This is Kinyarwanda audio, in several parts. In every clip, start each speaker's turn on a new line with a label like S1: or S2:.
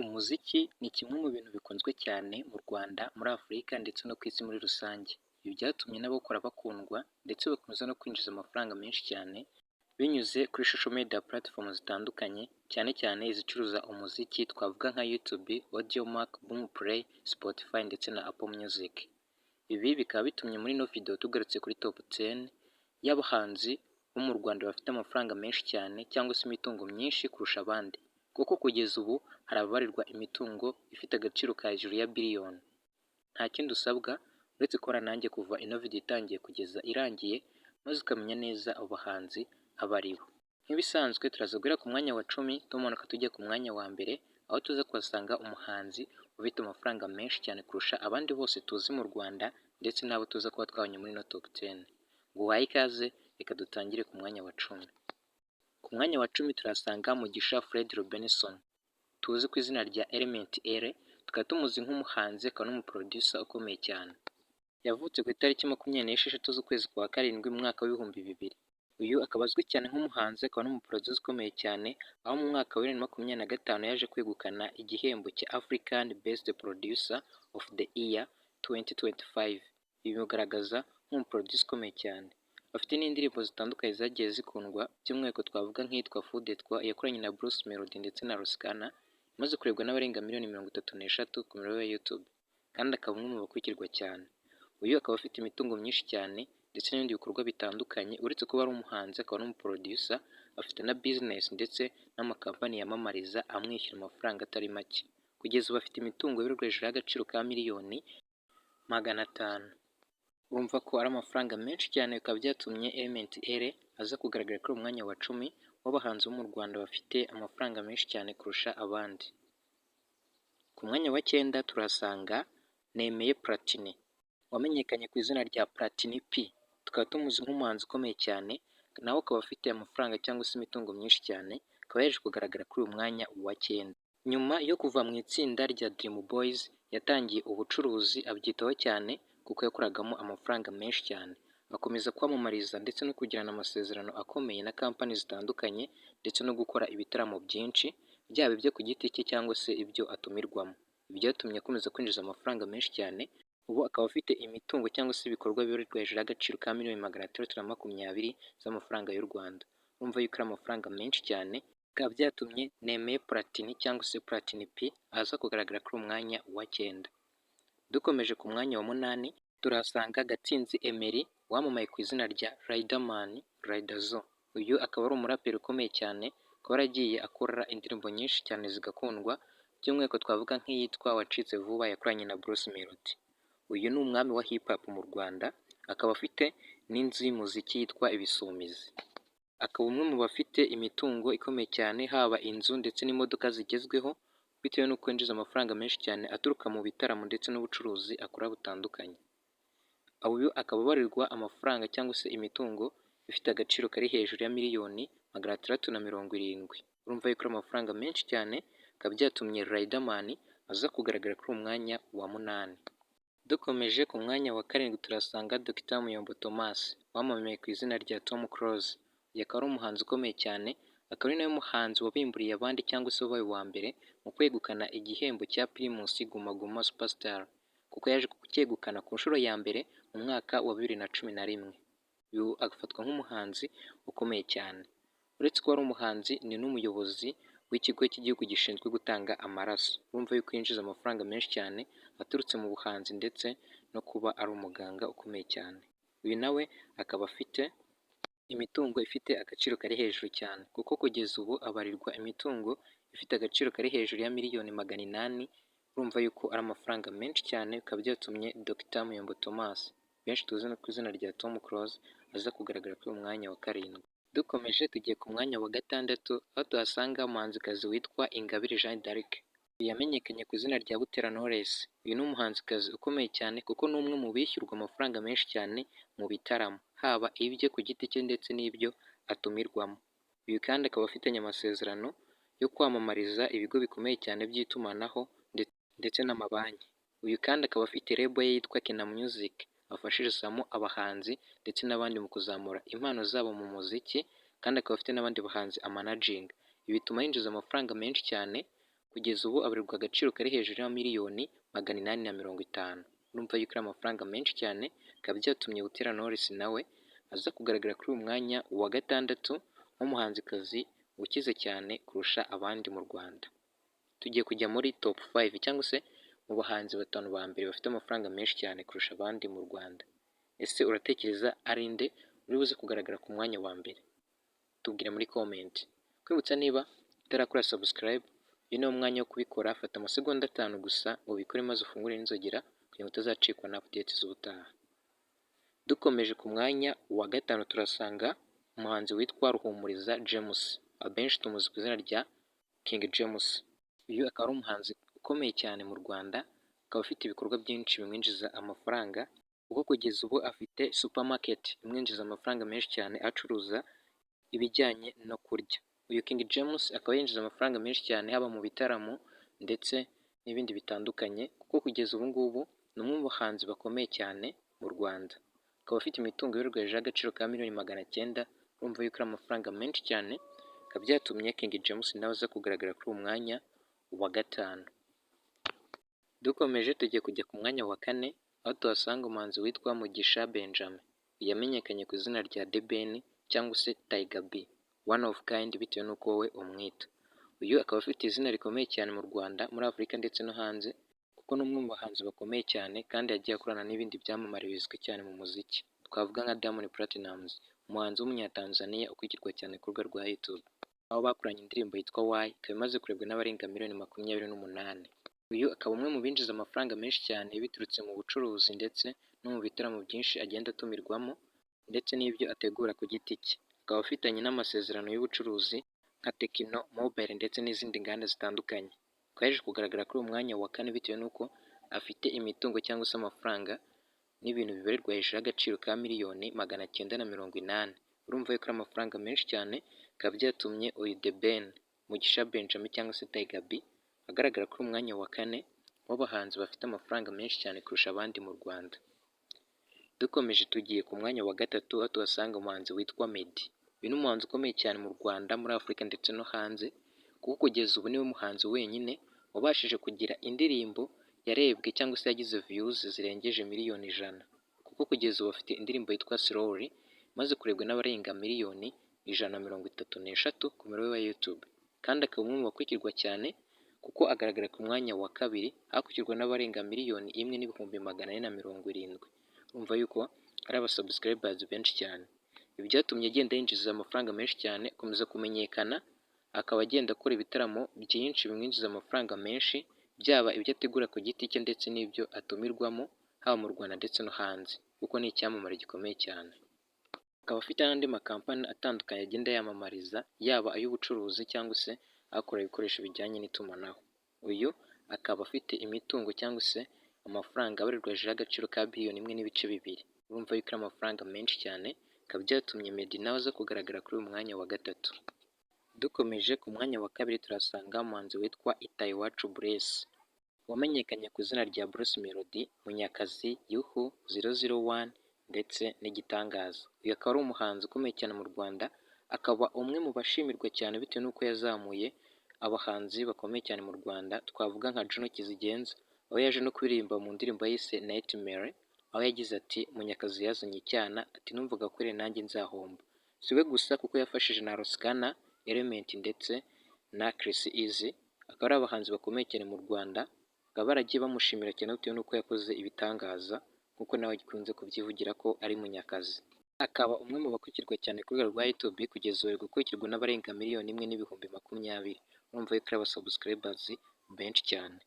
S1: Umuziki ni kimwe mu bintu bikunzwe cyane mu Rwanda, muri Afurika ndetse no ku isi muri rusange. Ibi byatumye n'abawukora bakundwa ndetse bakomeza no kwinjiza amafaranga menshi cyane, binyuze kuri social media platform zitandukanye, cyane cyane izicuruza umuziki twavuga nka YouTube, Audiomack, Boomplay, Spotify ndetse na Apple Music. Ibi bikaba bitumye muri ino video tugarutse kuri top 10 y'abahanzi bo mu Rwanda bafite amafaranga menshi cyane cyangwa se imitungo myinshi kurusha abandi, kuko kugeza ubu hari ababarirwa imitungo ifite agaciro ka hejuru ya biliyoni. Nta kindi usabwa uretse kubana nanjye kuva ino video itangiye kugeza irangiye, maze ukamenya neza abo bahanzi abo ari bo. Nk'ibisanzwe, turaza guhera ku mwanya wa 10 tumanuka tujya ku mwanya wa mbere, aho tuza kuhasanga umuhanzi ufite amafaranga menshi cyane kurusha abandi bose tuzi mu Rwanda ndetse n'abo tuza kuba twabonye muri ino top 10. Nguhaye ikaze, reka dutangire ku mwanya wa 10. Ku mwanya wa 10 turahasanga Mugisha Fred Robinson tuzi ku izina rya Element Eleeeh, tukaba tumuzi nk'umuhanzi akaba n'umuproducer ukomeye cyane. Yavutse ku itariki 26 z'ukwezi kwa karindwi mu mwaka w'2000. Uyu akaba azwi cyane nk'umuhanzi akaba n'umuproducer ukomeye cyane, aho mu mwaka wa 2025 yaje kwegukana igihembo cya African Best Producer of the Year 2025. Ibi bimugaragaza nk'umuproducer ukomeye cyane. Afite n'indirimbo zitandukanye zagiye zikundwa, by'umwihariko twavuga nk'iyitwa Fou de Toi yakoranye na Bruce Melodie ndetse na Ross Kana, imaze kurebwa n'abarenga miliyoni 33 ku miyoboro ya YouTube, kandi akaba umwe mu bakurikirwa cyane. Uyu akaba afite imitungo myinshi cyane ndetse n'ibindi bikorwa bitandukanye. Uretse kuba ari umuhanzi akaba n'umuproducer, afite na business ndetse n'amakampani yamamariza amwishyura amafaranga atari make. Kugeza ubu afite imitungo ibarirwa hejuru y'agaciro ka miliyoni 500. Urumva ko ari amafaranga menshi cyane, bikaba byatumye Element Eleeeh aza kugaragara kuri uyu mwanya wa 10 w'abahanzi bo mu Rwanda bafite amafaranga menshi cyane kurusha abandi. Ku mwanya wa cyenda turahasanga Nemeye Platini wamenyekanye ku izina rya Platini P, tukaba tumuzi nk'umuhanzi ukomeye cyane, nawe akaba afite amafaranga cyangwa se imitungo myinshi cyane, akaba yaje kugaragara kuri uyu mwanya wa cyenda. Nyuma yo kuva mu itsinda rya Dream Boys, yatangiye ubucuruzi abyitaho cyane kuko yakoragamo amafaranga menshi cyane, akomeza kwamamariza ndetse no kugirana amasezerano akomeye na kampani zitandukanye ndetse no gukora ibitaramo byinshi, byaba ibyo ku giti cye cyangwa se ibyo atumirwamo. Ibi byatumye akomeza kwinjiza amafaranga menshi cyane, ubu akaba afite imitungo cyangwa se ibikorwa bibarirwa hejuru y'agaciro ka miliyoni 620 z'amafaranga y'u Rwanda. Urumva yuko ari amafaranga menshi cyane, bikaba byatumye Nemeye Platini cyangwa se Platini P aza kugaragara kuri uyu mwanya wa cyenda. Dukomeje ku mwanya wa munani, turahasanga Gatsinzi Emery wamamaye ku izina rya Riderman, Riderzo. Uyu akaba ari umuraperi ukomeye cyane, akaba yaragiye akora indirimbo nyinshi cyane zigakundwa, by'umwihariko twavuga nk'iyitwa Wacitse Vuba yakoranye na Bruce Melodie. Uyu ni umwami wa hip hop mu Rwanda, akaba afite n'inzu y'umuziki yitwa Ibisumizi. Akaba umwe mu bafite imitungo ikomeye cyane, haba inzu ndetse n'imodoka zigezweho, bitewe n'uko yinjiza amafaranga menshi cyane aturuka mu bitaramo ndetse n'ubucuruzi akora butandukanye. Uyu akaba abarirwa amafaranga cyangwa se imitungo ifite agaciro kari hejuru ya miliyoni 670. Urumva yuko ari amafaranga menshi cyane, bikaba byatumye Riderman aza kugaragara kuri uyu mwanya wa munani. Dukomeje ku mwanya wa karindwi, turasanga Dr Muyombo Thomas wamamaye ku izina rya Tom Close. Uyu akaba ari umuhanzi ukomeye cyane, akaba ari nawe muhanzi wabimburiye abandi cyangwa se wabaye uwa mbere mu kwegukana igihembo cya Primus Guma Guma Super Star, kuko yaje kucyegukana ku nshuro ya mbere mu mwaka wa 2011. Uyu agafatwa nk'umuhanzi ukomeye cyane. Uretse kuba ari umuhanzi, ni n'umuyobozi w'ikigo cy'igihugu gishinzwe gutanga amaraso. Urumva yuko yinjiza amafaranga menshi cyane aturutse mu buhanzi ndetse no kuba ari umuganga ukomeye cyane. Uyu nawe akaba afite imitungo ifite agaciro kari hejuru cyane, kuko kugeza ubu abarirwa imitungo ifite agaciro kari hejuru ya miliyoni 800. Urumva yuko ari amafaranga menshi cyane, bikaba byatumye Dr Muyombo Thomas, benshi tuzi no ku izina rya Tom Close, aza kugaragara kuri uyu mwanya wa karindwi. Dukomeje tugiye ku mwanya wa gatandatu, aho tuhasanga umuhanzikazi witwa Ingabire Jeanne d'Arc. Uyu yamenyekanye ku izina rya Butera Knowless. Uyu ni umuhanzikazi ukomeye cyane kuko ni umwe mu bishyurwa amafaranga menshi cyane mu bitaramo, haba ibye ku giti cye ndetse n'ibyo atumirwamo. Uyu kandi akaba afitanye amasezerano yo kwamamariza ibigo bikomeye cyane by'itumanaho ndetse n'amabanki. Uyu kandi akaba afite label ye yitwa Kina Music, afashirizamo abahanzi ndetse n'abandi mu kuzamura impano zabo mu muziki, kandi akaba afite n'abandi bahanzi amanaginga. Ibi bituma yinjiza amafaranga menshi cyane. Kugeza ubu abarirwa agaciro kari hejuru ya miliyoni 850. Urumva yuko ari amafaranga menshi cyane, bikaba byatumye Butera Knowless nawe aza kugaragara kuri uyu mwanya wa gatandatu nk'umuhanzikazi ukize cyane kurusha abandi mu Rwanda. Tugiye kujya muri top 5 cyangwa se mu bahanzi batanu ba mbere bafite amafaranga menshi cyane kurusha abandi mu Rwanda. Ese uratekereza ari nde uri buze kugaragara ku mwanya wa mbere? Tubwire muri comment. Kwibutsa, niba utarakora subscribe, uyu ni umwanya wo kubikora. Fata amasegonda 5 gusa ubikore, maze ufungure n'inzogera kugira ngo utazacikwa na updates z'ubutaha. Dukomeje, ku mwanya wa gatanu turasanga umuhanzi witwa Ruhumuriza James, abenshi tumuzi ku izina rya King James. Uyu akaba ari umuhanzi ukomeye cyane mu Rwanda, akaba afite ibikorwa byinshi bimwinjiza amafaranga, kuko kugeza ubu afite supermarket imwinjiza amafaranga menshi cyane, acuruza ibijyanye no kurya. Uyu King James akaba yinjiza amafaranga menshi cyane haba mu bitaramo ndetse n'ibindi bitandukanye, kuko kugeza ubu ngubu ni umwe mu bahanzi bakomeye cyane mu Rwanda. Akaba afite imitungo ibarirwa hejuru y'agaciro ka miliyoni 900. Urumva yuko ari amafaranga menshi cyane, bikaba byatumye King James nawe aza kugaragara kuri uwo mwanya wa gatanu. Dukomeje, tugiye kujya ku mwanya wa kane, aho tuhasanga umuhanzi witwa Mugisha Benjamin, yamenyekanye ku izina rya The Ben cyangwa se Tiger B, One of Kind, bitewe n'uko wowe umwita. Uyu akaba afite izina rikomeye cyane mu Rwanda, muri Afurika ndetse no hanze, kuko ni umwe mu bahanzi bakomeye cyane kandi yagiye akorana n'ibindi byamamare bizwi cyane mu muziki. Twavuga nka Diamond Platnumz, umuhanzi w'umunyatanzania ukurikirwa cyane ku rubuga rwa YouTube, aho bakoranye indirimbo yitwa Why, ikaba imaze kurebwa n'abarenga miliyoni 28. Uyu akaba umwe mu binjiza amafaranga menshi cyane biturutse mu bucuruzi ndetse no mu bitaramo byinshi agenda atumirwamo ndetse n'ibyo ategura ku giti cye. Akaba afitanye n'amasezerano y'ubucuruzi nka Tecno Mobile ndetse n'izindi nganda zitandukanye. Akaba yaje kugaragara kuri uyu mwanya wa kane bitewe n'uko afite imitungo cyangwa se amafaranga n'ibintu bibarirwa hejuru y'agaciro ka miliyoni 980. Urumva yuko ari amafaranga menshi cyane, bikaba byatumye uyu The Ben, Mugisha Benjamin cyangwa se Tiger B, agaragara kuri uyu mwanya wa kane w'abahanzi bafite amafaranga menshi cyane kurusha abandi mu Rwanda. Dukomeje, tugiye ku mwanya wa gatatu, aho tuhasanga umuhanzi witwa Meddy. Uyu ni umuhanzi ukomeye cyane mu Rwanda, muri Afurika ndetse no hanze, kuko kugeza ubu niwe muhanzi wenyine wabashije kugira indirimbo yarebwe cyangwa se yagize views zirengeje miliyoni 100, kuko kugeza ubu afite indirimbo yitwa Slowly imaze kurebwa n'abarenga miliyoni 133 ku muyoboro wa YouTube, kandi akaba umwe mu bakurikirwa cyane kuko agaragara ku mwanya wa kabiri, hakurikirwa n'abarenga miliyoni 1,470,000. Urumva yuko ari aba subscribers benshi cyane. Ibi byatumye agenda yinjiza amafaranga menshi cyane, akomeza kumenyekana, akaba agenda akora ibitaramo byinshi bimwinjiza amafaranga menshi, byaba ibyo ategura ku giti cye ndetse n'ibyo atumirwamo, haba mu Rwanda ndetse no hanze, kuko ni icyamamare gikomeye cyane. Akaba afite n'andi makampani atandukanye agenda yamamariza, yaba ay'ubucuruzi cyangwa se akora ibikoresho bijyanye n'itumanaho. Uyu akaba afite imitungo cyangwa se amafaranga abarirwa hejuru y'agaciro ka biliyoni 1.2. Urumva yuko ari amafaranga menshi cyane, bikaba byatumye Meddy nawe aza kugaragara kuri uyu mwanya wa gatatu. Dukomeje, ku mwanya wa kabiri turasanga umuhanzi witwa Itahiwacu Blaise, wamenyekanye ku izina rya Bruce Melodie, Munyakazi, Yuhu, 001 ndetse n'Igitangaza. Uyu akaba ari umuhanzi ukomeye cyane mu Rwanda, akaba umwe mu bashimirwa cyane bitewe n'uko yazamuye abahanzi bakomeye cyane mu Rwanda, twavuga nka Juno Kizigenza, aho yaje no kuririmba mu ndirimbo yise Nightmare, aho yagize ati: "Munyakazi yazanye icyana", ati: "Numvaga ko nanjye nzahomba." Si we gusa, kuko yafashije na Ross Kana, Element ndetse na Chriss Eazy, akaba ari abahanzi bakomeye cyane mu Rwanda, bakaba baragiye bamushimira cyane bitewe n'uko yakoze ibitangaza, nk'uko nawe akunze kubyivugira ko ari Munyakazi. Akaba umwe mu bakurikirwa cyane ku rubuga rwa YouTube, kugeza ubu ari gukurikirwa n'abarenga miliyoni 1,020,000. Urumva yuko ari aba subscribers benshi cyane.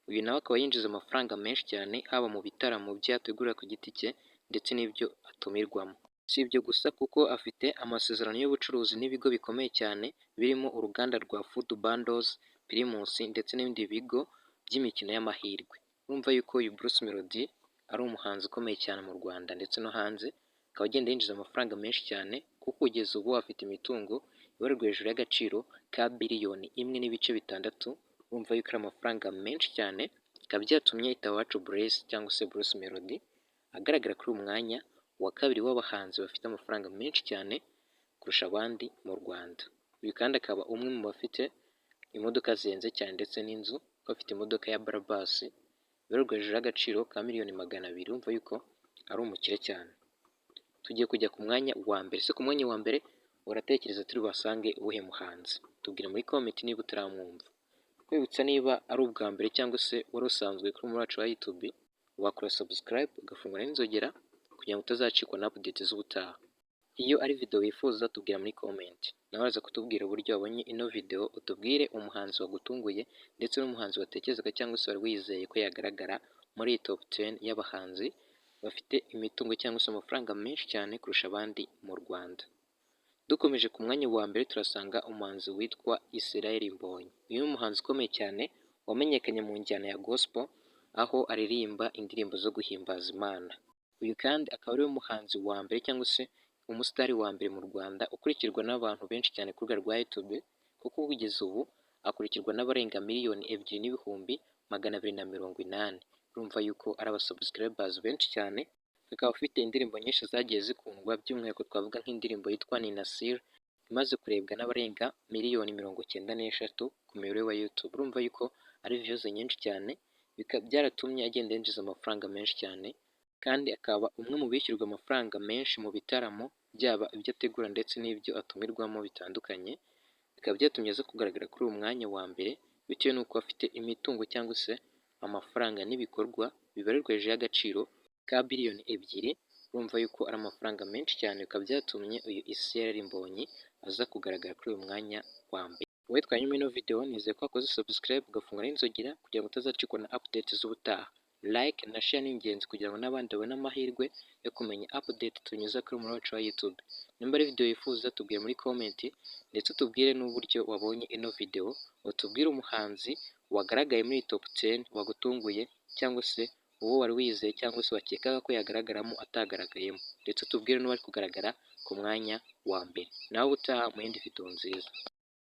S1: Uyu nawe akaba yinjiza amafaranga menshi cyane haba mu bitaramo bye ategura ku giti cye ndetse n'ibyo atumirwamo. Si ibyo gusa, kuko afite amasezerano y'ubucuruzi n'ibigo bikomeye cyane birimo uruganda rwa Food Bundles, Primus ndetse n'ibindi bigo by'imikino y'amahirwe. Urumva yuko uyu Bruce Melodie ari umuhanzi ukomeye cyane mu Rwanda ndetse no hanze, akaba agenda yinjiza amafaranga menshi cyane, kuko kugeza ubu afite imitungo ibarirwa hejuru y'agaciro ka biliyoni 1.6. Urumva yuko ari amafaranga menshi cyane, bikaba byatumye Itahiwacu Blaise cyangwa se Bruce Melodie agaragara kuri uyu mwanya wa kabiri w'abahanzi bafite amafaranga menshi cyane kurusha abandi mu Rwanda. Uyu kandi akaba umwe mu bafite imodoka zihenze cyane ndetse n'inzu, kuko afite imodoka ya Brabus ibarirwa hejuru y'agaciro ka miliyoni 200, urumva yuko ari umukire cyane. Tugiye kujya ku mwanya wa mbere. Ese ku mwanya wa mbere uratekereza turi buhasange uwuhe muhanzi? Tubwire muri comment niba utaramwumva. Kwibutsa, niba ari ubwa mbere cyangwa se wari usanzwe kuri umuyoboro wacu wa YouTube, wakora subscribe, ugafungura n'inzogera kugira ngo utazacikwa na update z'ubutaha. Iyo ari video wifuza, tubwira muri comment. Nawe uraza kutubwira uburyo wabonye ino video, utubwire umuhanzi wagutunguye ndetse n'umuhanzi watekerezaga cyangwa se wari wizeye ko yagaragara muri iyi top 10 y'abahanzi bafite imitungo cyangwa se amafaranga menshi cyane kurusha abandi mu Rwanda. Dukomeje, ku mwanya wa mbere turasanga umuhanzi witwa Israel Mbonyi. Uyu ni umuhanzi ukomeye cyane wamenyekanye mu njyana ya gospel, aho aririmba indirimbo zo guhimbaza Imana. Uyu kandi akaba ariwe muhanzi wa mbere cyangwa se umusitari wa mbere mu Rwanda ukurikirwa n'abantu benshi cyane ku rubuga rwa YouTube, kuko kugeza ubu akurikirwa n'abarenga 2,280,000. Urumva yuko ari aba subscribers benshi cyane. Akaba afite indirimbo nyinshi zagiye zikundwa, by'umwihariko twavuga nk'indirimbo yitwa Ninasir imaze kurebwa n'abarenga 93 miliyoni ku muyoboro wa YouTube. Urumva yuko ari views nyinshi cyane, bikaba byaratumye agenda yinjiza amafaranga menshi cyane, kandi akaba umwe mu bishyurwa amafaranga menshi mu bitaramo, byaba ibyo ategura ndetse n'ibyo atumirwamo bitandukanye. Bikaba byatumye aza kugaragara kuri uyu mwanya wa mbere bitewe n'uko afite imitungo cyangwa se amafaranga n'ibikorwa bibarirwa hejuru y'agaciro ka biliyoni 2. Urumva yuko ari amafaranga menshi cyane, bikaba byatumye uyu Israel Mbonyi aza kugaragara kuri uyu mwanya wa mbere. Wowe twanyuma ino video, nizeye ko wakoze subscribe, ugafungura n'inzogera kugira ngo utazacikwa na update z'ubutaha. Like na share ni ingenzi kugira ngo n'abandi babone amahirwe yo kumenya update tunyuza kuri umuyoboro wacu wa YouTube. Nimba ari video wifuza, tubwire muri comment, ndetse utubwire n'uburyo wabonye ino video, utubwire umuhanzi wagaragaye muri top 10 wagutunguye cyangwa se uwo wari wizeye cyangwa se wakekaga ko yagaragaramo atagaragayemo, ndetse utubwire n'uwari kugaragara ku mwanya wa mbere. Nawe ubutaha mu yindi video nziza.